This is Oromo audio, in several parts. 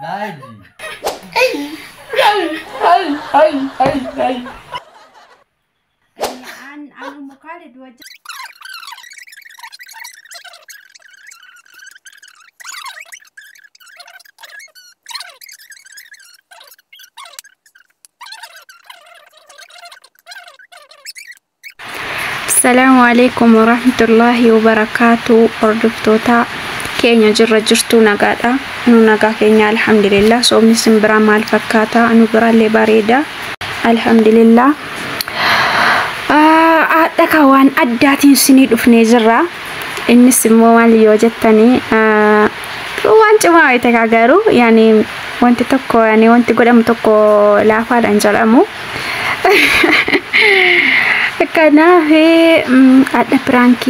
Naaji. عن أم خالد وجه. Asalaamu alaikum warahmatullaahi wabarakaatu. Hordoftoota keenya, jirra jirtuu? Nagaadha. Nu nagaa keenya, alhamdulillah. Soomni isin biraa maal fakkaata? Nu biraallee bareeda, alhamdulillah. Haadha ka waan addaatiin isinii dhufnee jirra. Innis immoo maal yoo jettanii, waan cimaa wayita kaa, garuu yaani wanti tokko, yaani wanti godhamu tokko laafaadhaan jedhamu. Kanaaf haadha prank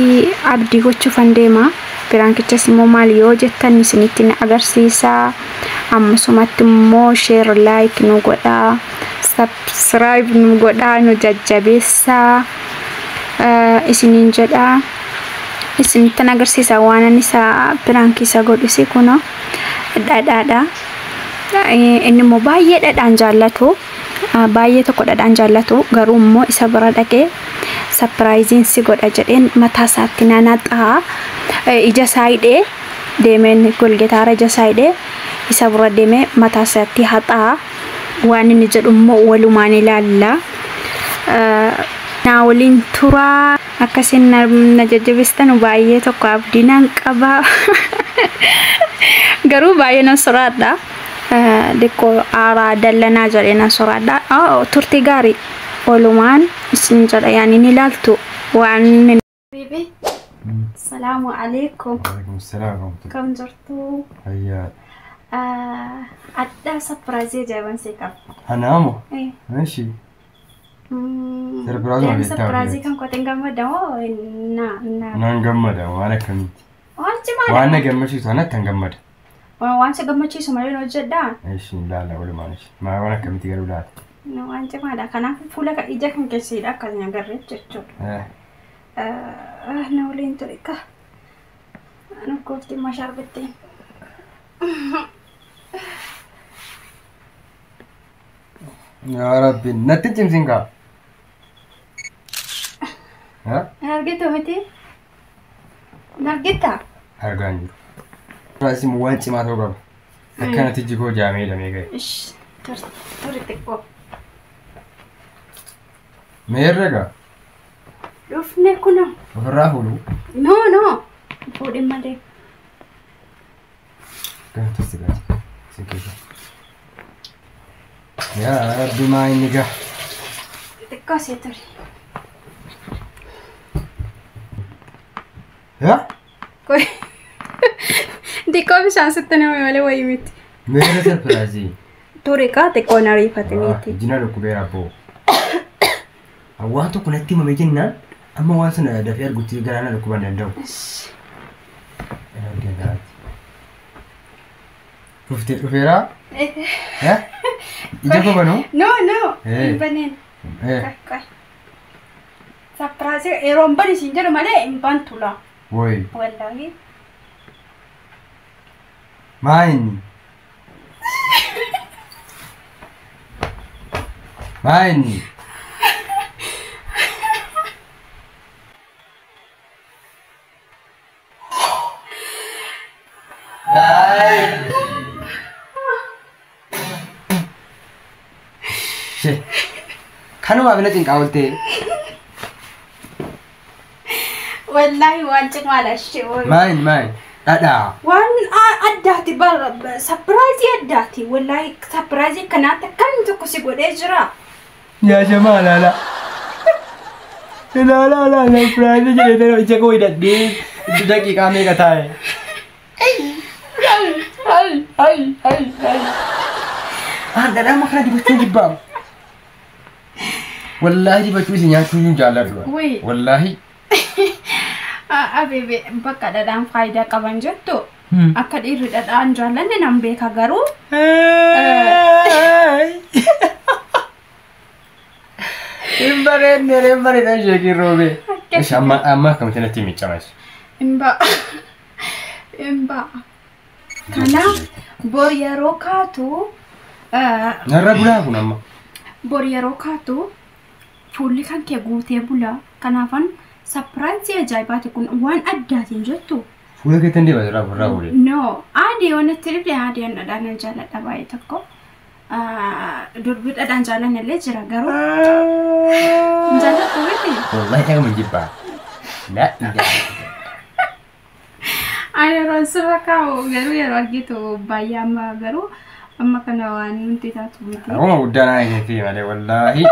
Abdii gochuufan deema. Prankichas immoo maal yoo jettan isinitti na agarsiisa. Ammasumatti immoo share, like nu godhaa, subscribe nu godhaa, nu jajjabeessaa isiniin jedhaa. Isinittan agarsiisa waan ani isa prank isa godhuse. Kunoo dhadhaadha. Inni immoo baay'ee dhadhaan jaallatu. Baay'ee tokko dhadhaan jaallatu, garuu immoo isa bira dhaqee surpriseiin si godha jedheen mataa isaatti nanaxaa, ija isaa hidhee deemeen, golgetaara ija isaa hidhee isa bira deemee mataa isaatti haxaa. Waan inni jedhu immoo walumaan ilaalla. Naa waliin turaa, akkasiin na jajjabeessitan baay'ee tokko abdii nan qaba. Garuu baay'ee nan soraadha. Diqqoo aaraa dallanaa jedhee nan soraadha. Turtii gaarii walumaan isin jedha, yaani ni ilaaltu waan. Bibi. Salaamu alaikum. Waalaikum salaam warahmatullahi. Kam jirtu? Fayyaa. Adda surprise ajaa'iban si qaba. Anaamoo? Eshi. Surprise Yaani maal surprise jettaa? Kan kootiin gammada moo na na? Naan gammada, waan akkamiiti? Waan cimaadha. Waan na gammachiisu anatti han gammada. Waan si gammachiisu malee hojjedhaa. Eshi, ilaala walumaan ishi. Maa, waan akkamiiti garuu laata? Waan cimaadha. Kanaaf fuula ija kan keessadha akka hin agarre jechuudha. Na waliin ture ka. Nu koofti mashaarbitti. Yaa Rabbi, natti cimsin kaa. Argitu miti? Argita? Argaan jiru. Surpriseiin waan cimaa ta'uu qaba. Akkanatti iji koo jaamee hidhamee ga'e. Ish, turi xiqqoo. Meerre gaa? Dhufne kunoo. Ofirraa fuudhu. No, no. Fuudhin malee. Gara si gaati. Si keessa. Yaa Rabbi, maa inni gaa? Xiqqoo si turi. Yaa? Koi. Xiqqoo bishaan sitti nama malee wayii miti. Meerre surprise? Turi kaa, xiqqoon ariifataniiti. Ijina dhukkubeera abboo. Waan tokko natti himame jennaan amma waan sana dafee argutti galaana dhukkubaa hin danda'u. Dhuftee dhufeeraa? Ija koo banuu? No, no. Hin baneen. Qoy. Surprise yeroo hin bani siin jedhu malee hin bantu laa. Woyi. Wallaahi. Maa inni? Maa inni? Shee. Kanumaaf na cinqaa ooltee. Wallaahi waan cimaadha ishee. Maa inni, maa inni? Dhadhaa. Waan addaati bara, surprise addaati. Wallaahi surprise kanaatti akkamni tokko si godhee jira. Yaa jamaa, ilaala. Ilaala, ilaala, surprise jedhee ija koo hidhadhee daqiiqaa meeqa taa'e. Dhadhaa kana dibachuu jibbaamu. Wallaahi dibachuu isin nyaachuu hin jaalladhu. Wayii. Wallaahi. Abeebe, bakka dhadhaan faayidaa qaban jettu, akka dhiirri dhadhaan jaallanne nan beeka, garuu Hin bareedne, hin bareedan sheekiin roobee. Ishi, amma amma akkamitti natti miiccamas? Hin ba'a. Hin ba'a. Kanaaf bor yeroo kaatu Narra bulaa kun amma. Bor yeroo kaatu fuulli kan kee guutee bula. Kanaafan sapiraayizii ajaa'ibaati kun waan addaatiin jettu. Fuula keetti hin deema jira borraa bulee. No, adii waan itti dhibde adii an dhadhaan nan jaalladha baay'ee tokko. Durbi dhadhaan jaallanne illee jira garuu. Hin jaallattu miti? Wallahi dhagama hin jibbaa. Laa ilaaha. Ani yeroo sirra kaa'u garuu yeroo argitu baay'ee amma garuu amma kana waan nuti taatu miti. Akkuma guddaa naa eegalte malee wallaahi.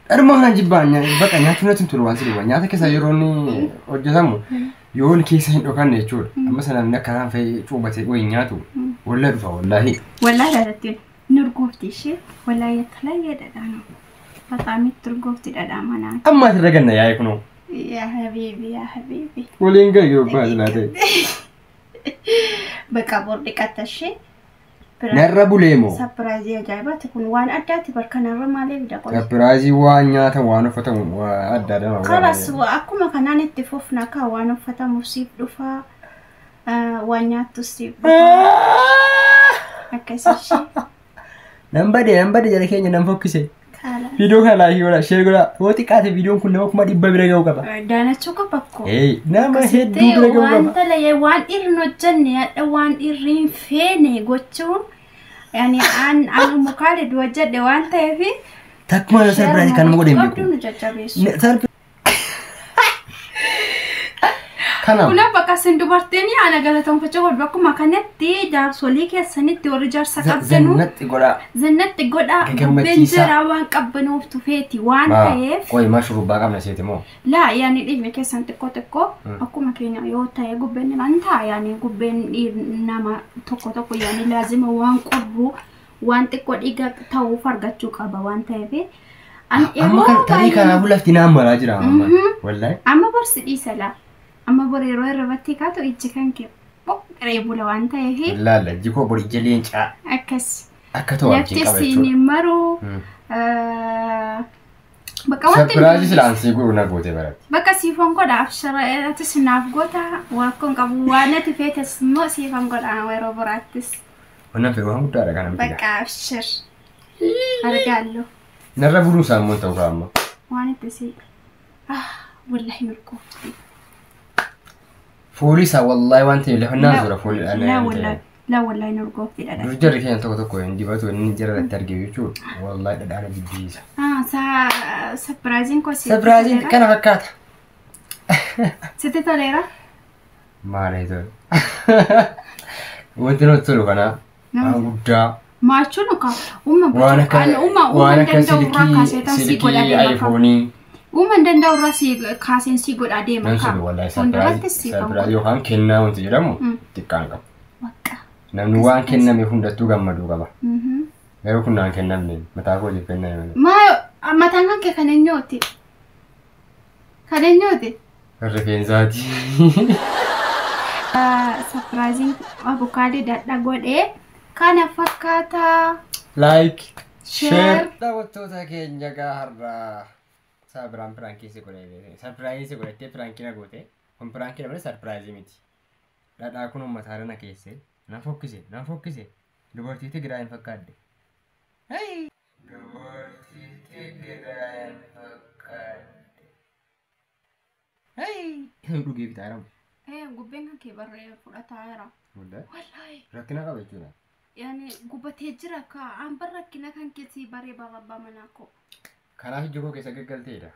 Dhadhuma kana jibbaa baqa nyaachuu natti hin tolu waan sirrii nyaata keessa yeroo inni hojjetamu yoo inni keessa hin dhokanne jechuudha. Amma sana namni akka isaan fe'ee cuubatee wayii nyaatu wallaahi dhufa wallaahi. Wallaahi dhadhattiin ni urgoofti ishee wallaahi የተለየ dhadhaa ነው። በጣም urgoofti dhadhaa manaa. Amma asirra ganna yaa'e kunoo. Yaa habiibi yaa habiibi. Waliin gahe yoo baay'ee ta'e. Bakka bor dhiqatta ishee. Narra bulee moo? Sapiraayizii ajaa'ibaati kun waan addaati bakka narra maaliif daqola? Sapiraayizii waan nyaata waan uffatamu waan adda addaa. Kalas akkuma kanaan itti fufna akka waan uffatamu siif dhufa waan nyaattu siif dhufa. Akkas ishee. Nan bade jala keenya nan fokkise. Viidiyoo kana laayikii godhaa sheer godhaa yoo xiqqaate viidiyoon kun nama 100,000 bira ga'uu qaba. Daanachuu qaba akkoo. Nama hedduu bira ga'uu qaba. Wanta layee waan dhiirri hin hojjenne yaadda waan dhiirri hin feene gochuun yani an mukaale hojjedhe waan ta'eef. Takkuma sarpiraayizii kan nama godhe hin beeku. Qabdu nu jajjabeessu. Kanaaf. Kun bakka isin dubartiin ana galatoonfachuu qabdu akkuma kanatti jaarsolii keessanitti warri jaarsa qabdanu. Zannatti godhaa. Zannatti godhaa. Bubbeen jira waan qabbanuuf tufeeti waan ta'eef. Qoy maa shurrubbaa qabna seeti moo? Laa yaani dhiifni keessan xiqqoo xiqqoo akkuma keenya yoo ta'e gubbeen nan ta'a yaani gubbeen nama tokko tokko yaani laazima waan qorru waan xiqqoo dhiiga ta'uuf argachuu qaba waan ta'eef. Amma tarii kanaafuu lafti naan maraa jira amma. Wallaahi. Amma borsi dhiisa laa. Amma bor yeroo irratti kaatu ijji kan kee boqqaree bula waan ta'eef. Laalla ijji koo bor ija leencaa. Akkas. Akka ta'u wajjin qaba jechuudha. Lafti siin maruu. Bakka wanti. Sarpiraayizii silaan sii godhu na goote baratti. Bakka siifan godha abshara atis naaf goota waan qabu waan ati feetes immoo siifan godha yeroo biraattis. Wannan fedhu waan guddaadha kana miti. Bakka abshir. Argaallu. Narra buluu isaan immoo ta'u kaa'amma. Waan itti sii. Wallahi mirkoofti. Fuulli isaa wallaahi waan ta'eef lafa naan suura fuulli dhaan. Laa wallaahi nurgoofti dhadhaa. Dur jarri keenya tokko tokko hin dibatu inni jara irratti arge jechuudha. Wallaahi dhadhaan jibbiisa. Sapiraayiziin koo sitti. Sapiraayiziin kana fakkaata. Sitti toleera? Maali tole? Wanti nuti tolu kana waan guddaa. Maachuun ka uuma Waan akka danda'u irraa kaaseetan si godhaa silkii deema. aayifoonii. Uuma danda'u irraa si kaaseen si godhaa deema. Nan sun wallaahi sapiraayizii yookaan kennaa wanti jedhamu xiqqaan qabu. Bakka. Namni waan kenname hundattuu gammaduu qaba. Garuu kun naan kennamne mataa kootiif kenname malee. Maa mataan kan kee kan eenyuuti? Kan eenyuuti? Rifeensaati. Sapiraayiziin abukaadii dhadhaa godhee kana fakkaata. Like, Share. share. Daawwattoota keenya gaa har'aa saabiraan piraankii si godhee sarpiraayizii si godhattee piraankii na goote kun piraankii malee sarpiraayizii miti. Dhadhaa kun uummata na keesse na fokkise dubartii Tigiraa hin fakkaadde. Dubartii Tigiraa hin fakkaadde. Dhugee bitaa jiramu. Gubbeen kan kee barree fudhataa jira. Wallaahi. Rakkina qaba jechuudha. Yaani gubbatee jira ka an bar rakkina kan keessi baree baabaa manaa koo. Kanaaf ijji koo keessa gaggalteedha.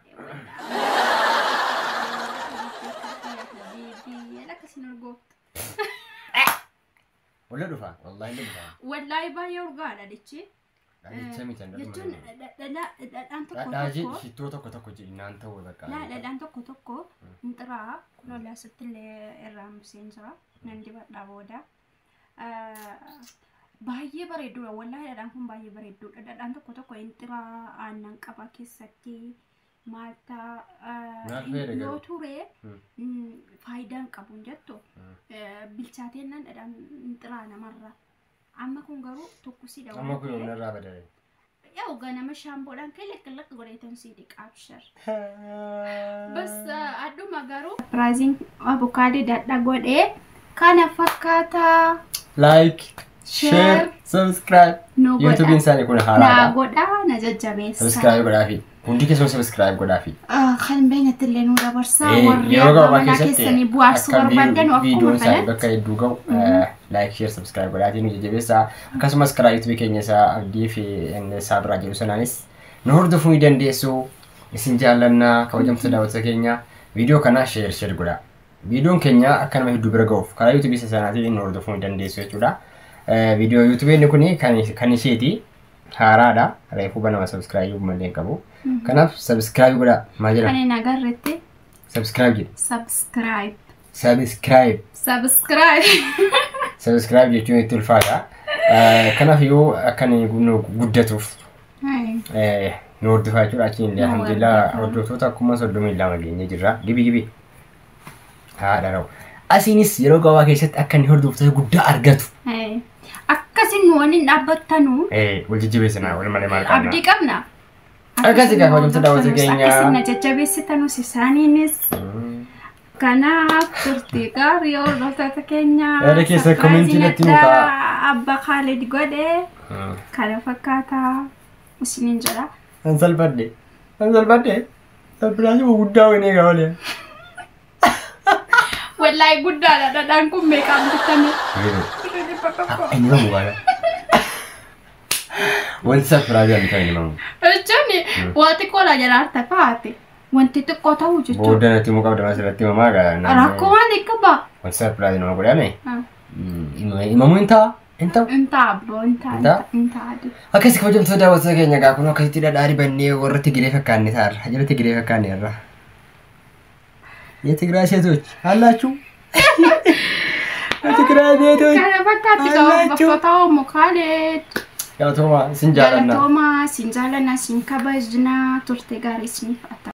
Akkasiin urgooftu. Walla dhufa wallaahi ni dhufa. Wallaahi baay'ee urgaadha dichi. Dhadhicha miti Jechuun dhadhaan tokko Dhadhaa tokko. shittoo tokko tokko jedhinaan ta'uu bakka. Laa dhadhaan tokko tokko inxiraa kun olaasatti illee irraa hambiseen jira. Nan dibadhaa booda. Baay'ee bareedduudha. Wallaahi dhadhaan kun baay'ee bareedduudha. Dhadhaan tokko tokko inxiraa aannan qaba keessatti maalta Maal fayyada yoo garuu? ture faayidaa hin qabu hin jettu. Bilchaateennan dhadhaan inxiraa namarra. Amma kun garuu tokkosiidha Amma kun yoom narraa badale? Yaa'u ganama shaampoodhaan kilaq godheetan sii dhiqa abshar. Bas adduma garuu. Sapiraayiziin abukaadii dhadhaa godhee kana fakkaata. Like, share, subscribe. Nu godha. YouTube'n isaanii kun Na haaraadha. godhaa na jajjabeessa. Subscribe godhaafi. Hundi keessan subscribe godhaafi. Kan beenyatti illee nu dabarsaa warri Yeroo abbaa gabaabaa manaa keessatti keessanii bu'aarsuu akka barbaadan akkuma viidiyoon isaanii kanatti. bakka hedduu ga'u like, share, subscribe godhaatii nu jajjabeessaa. Akkasumas karaa YouTube keenya isaa Abdii fi inni isaa biraa jedhu sanaanis nu hordofuu ni dandeessu. Isin jaallannaa kabajamtoota daawwattoota keenya viidiyoo kana share share godhaa. Viidiyoon keenya akka nama hedduu bira ga'uuf karaa YouTube isa sanaatiin nu hordofuu ni dandeessu jechuudha. Viidiyoo YouTube inni kun kan isheeti. Haaraadha. Reefuu banama subscribe malee hin qabu. Kanaaf subscribe godhaa. Maal Kan jedhama? hin agarretti Subscribe jedhu. subscribe. Subscribe. Subscribe. Subscribe jechuun itti ulfaata. Kanaaf yoo akka inni nu guddatuuf nu hordofaa jechuudha. Achiin illee Nu alhamdulillah hordofaa. hordoftoota akkuma 32 geenyee jirra. Gibi gibi. Haadha ra'u. Asiinis yeroo gabaabaa keessatti akka inni hordoftoota guddaa argatu. Akkasin nu waliin dhaabbattanu Wal jajjabeessinaa wal malee maal qabna. abdii qabna. Akkasi gaafa hordoftoota daawwattoota keenya. Akkasin na jajjabeessitanus isaaniinis. Kanaaf turtii gaarii hordoftoota keenya. Yaada keessa commentii irratti nu kaa'aa. Abbaa Khalid godhe kana fakkaataa isiniin jedha. An salphadhe. An salphadhe. Salphinaas guddaa wayinee egaa olee. Wallaahi guddaadha dhadhaan kun meeqaan bitame? Inni mamu baala. Wanti surprise bitame inni mamu. Jechuun waa xiqqoodha jedha harta kaa'ate. Wanti xiqqoo ta'uu jechuudha. Booda natti immoo qabda asirratti himamaa gaa. Rakkoo waan qaba. Wanti surprise nama godhame. Himamuu hin ta'a. Hin ta'u. Hin ta'a abboo hin ta'a Hin ta'a? hin ta'a. Akkasi kabajamtoota daawwattoota keenya gaa kun akkasitti dhadhaa dibannee warra Tigiree fakkaanne taarra. Jala Tigiree fakkaanne irra. የትግራይ ሴቶች አላችሁ? የትግራይ ሴቶች Kana fakkaatti አላችሁ? hordoftoota Oomo Khalid. Galatoomaa isin jaallanna. Galatoomaa isin jaallanna isin kabajna turte gaarii isiniif haa ta'u.